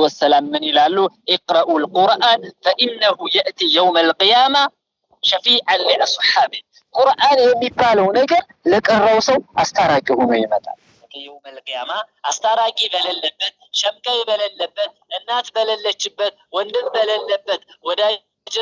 ወሰላም ምን ይላሉ? اقرءوا القرآن فإنه يأتي يوم القيامة شفيعا لأصحابه። ቁርአን የሚባለው ነገር ለቀራው ሰው አስታራቂ ሆኖ ይመጣል። يوم القيامة አስታራቂ በሌለበት፣ ሸምጋይ በሌለበት፣ እናት በሌለችበት፣ ወንድም በሌለበት፣ ወዳጅ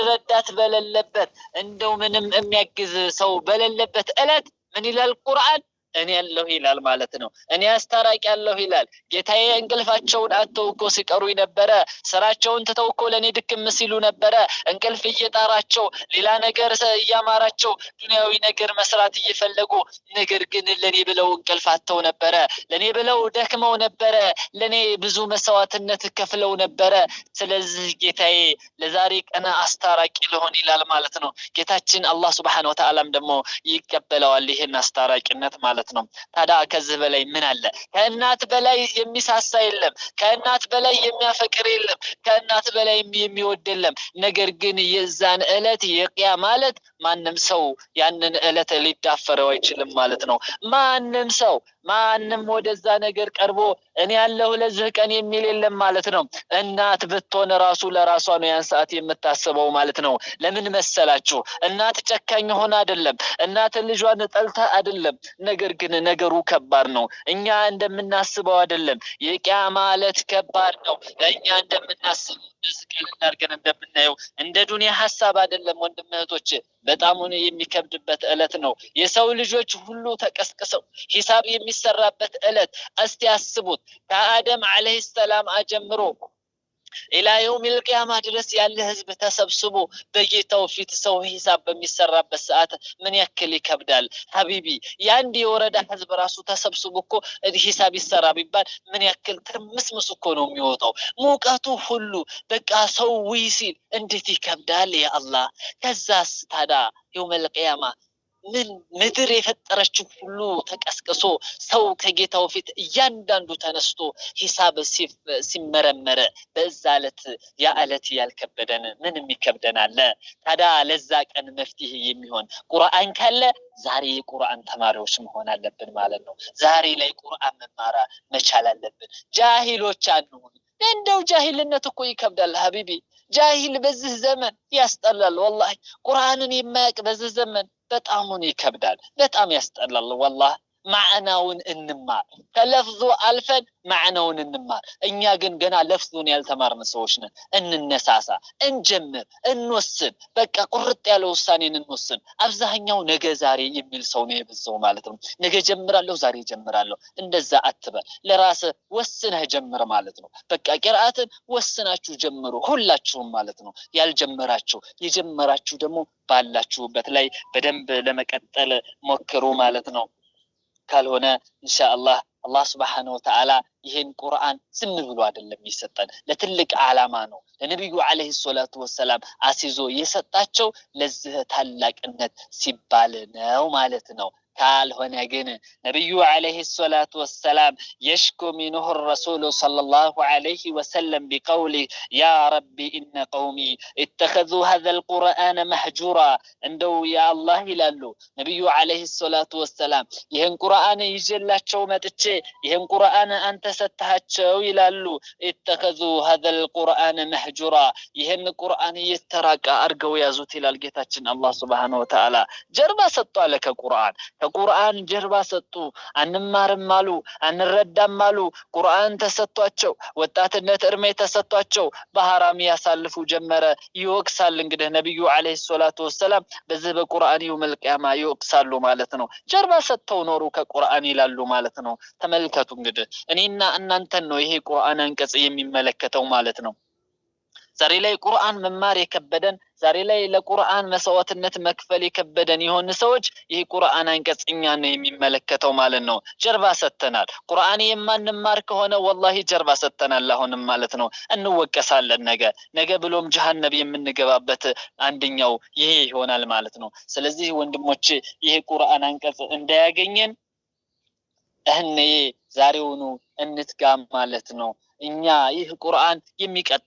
ረዳት በሌለበት፣ እንደው ምንም የሚያግዝ ሰው በሌለበት እለት ምን ይላል ቁርአን? እኔ ያለሁ ይላል ማለት ነው። እኔ አስታራቂ ያለሁ ይላል። ጌታዬ እንቅልፋቸውን አጥተው እኮ ሲቀሩ ነበረ። ስራቸውን ትተው እኮ ለእኔ ድክም ሲሉ ነበረ። እንቅልፍ እየጣራቸው፣ ሌላ ነገር እያማራቸው፣ ዱንያዊ ነገር መስራት እየፈለጉ፣ ነገር ግን ለእኔ ብለው እንቅልፍ አጥተው ነበረ። ለእኔ ብለው ደክመው ነበረ። ለእኔ ብዙ መስዋዕትነት ከፍለው ነበረ። ስለዚህ ጌታዬ ለዛሬ ቀን አስታራቂ ልሆን ይላል ማለት ነው። ጌታችን አላህ ሱብሓነሁ ወተዓላም ደግሞ ይቀበለዋል ይህን አስታራቂነት ማለት ነው። ታዲያ ከዚህ በላይ ምን አለ? ከእናት በላይ የሚሳሳ የለም። ከእናት በላይ የሚያፈቅር የለም። ከእናት በላይ የሚወድ የለም። ነገር ግን የዛን ዕለት የቂያማ ዕለት ማንም ሰው ያንን ዕለት ሊዳፈረው አይችልም ማለት ነው። ማንም ሰው፣ ማንም ወደዛ ነገር ቀርቦ እኔ ያለሁ ለዚህ ቀን የሚል የለም ማለት ነው። እናት ብትሆን ራሱ ለራሷ ነው ያን ሰዓት የምታስበው ማለት ነው። ለምን መሰላችሁ? እናት ጨካኝ ሆና አይደለም። እናት ልጇን ጠልታ አይደለም። ነገር ግን ነገሩ ከባድ ነው። እኛ እንደምናስበው አይደለም። የቂያማ ዕለት ከባድ ነው። እኛ እንደምናስበው፣ እንደዚህ ቀለል አድርገን እንደምናየው እንደ ዱንያ ሀሳብ አይደለም። ወንድም እህቶች፣ በጣም የሚከብድበት ዕለት ነው። የሰው ልጆች ሁሉ ተቀስቅሰው ሂሳብ የሚሰራበት ዕለት። እስቲ አስቡት፣ ከአደም ዓለይሂ ሰላም ጀምሮ إلى يوم القيامة ድረስ ያለ ህዝብ ተሰብስቦ በጌታው ፊት ሰው ሂሳብ በሚሰራበት ሰዓት ምን ያክል ይከብዳል? حبيبي፣ የአንድ የወረዳ ህዝብ ራሱ ተሰብስቦ እኮ ሂሳብ ይሰራ ቢባል ምን ያክል ትርምስምስ እኮ ነው የሚወጣው። ሙቀቱ ሁሉ በቃ ሰው ውይ ሲል እንዴት ይከብዳል። ያ አላህ። ከዛስ ታዲያ يوم القيامة ምን ምድር የፈጠረችው ሁሉ ተቀስቅሶ ሰው ከጌታው ፊት እያንዳንዱ ተነስቶ ሂሳብ ሲመረመረ በዛ ዕለት ያ ዕለት ያልከበደን ምንም ይከብደናል? ታዲያ ለዛ ቀን መፍትሄ የሚሆን ቁርአን ካለ ዛሬ የቁርአን ተማሪዎች መሆን አለብን ማለት ነው። ዛሬ ላይ ቁርአን መማራ መቻል አለብን። ጃሂሎች አንሁን። እንደው ጃሂልነት እኮ ይከብዳል حبيبي። ጃሂል በዚህ ዘመን ያስጠላል። ወላሂ ቁርአንን የማያውቅ በዚህ ዘመን በጣሙን ይከብዳል። በጣም ያስጠላል። ወላሂ ማዕናውን እንማር። ከለፍዙ አልፈን ማዕናውን እንማር። እኛ ግን ገና ለፍዙን ያልተማርን ሰዎች ነን። እንነሳሳ፣ እንጀምር፣ እንወስን። በቃ ቁርጥ ያለ ውሳኔን እንወስን። አብዛኛው ነገ ዛሬ የሚል ሰው ነው የበዛው ማለት ነው። ነገ ጀምራለሁ፣ ዛሬ ጀምራለሁ። እንደዛ አትበል። ለራስህ ወስነህ ጀምር ማለት ነው። በቃ ቂርአትን ወስናችሁ ጀምሩ ሁላችሁም ማለት ነው። ያልጀመራችሁ፣ የጀመራችሁ ደግሞ ባላችሁበት ላይ በደንብ ለመቀጠል ሞክሩ ማለት ነው። ካልሆነ ኢንሻአላህ አላህ ስብሓነሁ ወተዓላ ይህን ቁርአን ዝም ብሎ አይደለም የሰጠን፣ ለትልቅ ዓላማ ነው። ለነቢዩ ዓለይሂ ሰላቱ ወሰላም አስይዞ የሰጣቸው ለዚህ ታላቅነት ሲባል ነው ማለት ነው። ካልሆነ ግን ነቢዩ ዓለይሂ ሰላቱ ወሰላም يشكو منه الرسول صلى الله عليه وسلم بقوله يا رب إن قومي اتخذوا هذا القرآن مهجورا። እንደው ያ አላህ ይላሉ ነቢዩ ዓለይሂ ሰላቱ ወሰላም፣ ይህን ቁርአን ይዤላቸው መጥቼ፣ ይህን ቁርአን አንተ ሰጥሃቸው ይላሉ። اتخذوا هذا القرآن مهجورا፣ ይህን ቁርአን እየተራቀ አድርገው ያዙት ይላል ጌታችን አላህ ሱብሓነሁ ወተዓላ። ጀርባ ሰጡ አለ ከቁርአን፣ ከቁርአን ጀርባ ሰጡ። አንማርም አሉ፣ አንረዳም አሉ። ቁርአን ተሰጥቷቸው፣ ወጣትነት እድሜ ተሰጥቷቸው በሐራም ያሳልፉ ጀመረ። ይወቅሳል እንግዲህ ነቢዩ ዓለይሂ ሰላቱ ወሰላም በዚህ በቁርአን የውመል ቂያማ ይወቅሳሉ ማለት ነው። ጀርባ ሰጥተው ኖሩ ከቁርአን ይላሉ ማለት ነው። ተመልከቱ እንግዲህ፣ እኔና እናንተን ነው ይሄ ቁርአን አንቀጽ የሚመለከተው ማለት ነው። ዛሬ ላይ ቁርአን መማር የከበደን፣ ዛሬ ላይ ለቁርአን መስዋዕትነት መክፈል የከበደን የሆን ሰዎች ይህ ቁርአን አንቀጽ እኛን ነው የሚመለከተው ማለት ነው። ጀርባ ሰጥተናል። ቁርአን የማንማር ከሆነ ወላሂ ጀርባ ሰጥተናል አሁንም ማለት ነው። እንወቀሳለን ነገ፣ ነገ ብሎም ጀሃነም የምንገባበት አንደኛው ይሄ ይሆናል ማለት ነው። ስለዚህ ወንድሞች፣ ይሄ ቁርአን አንቀጽ እንዳያገኘን እህኔ ዛሬውኑ እንትጋ ማለት ነው። እኛ ይህ ቁርአን የሚቀጥል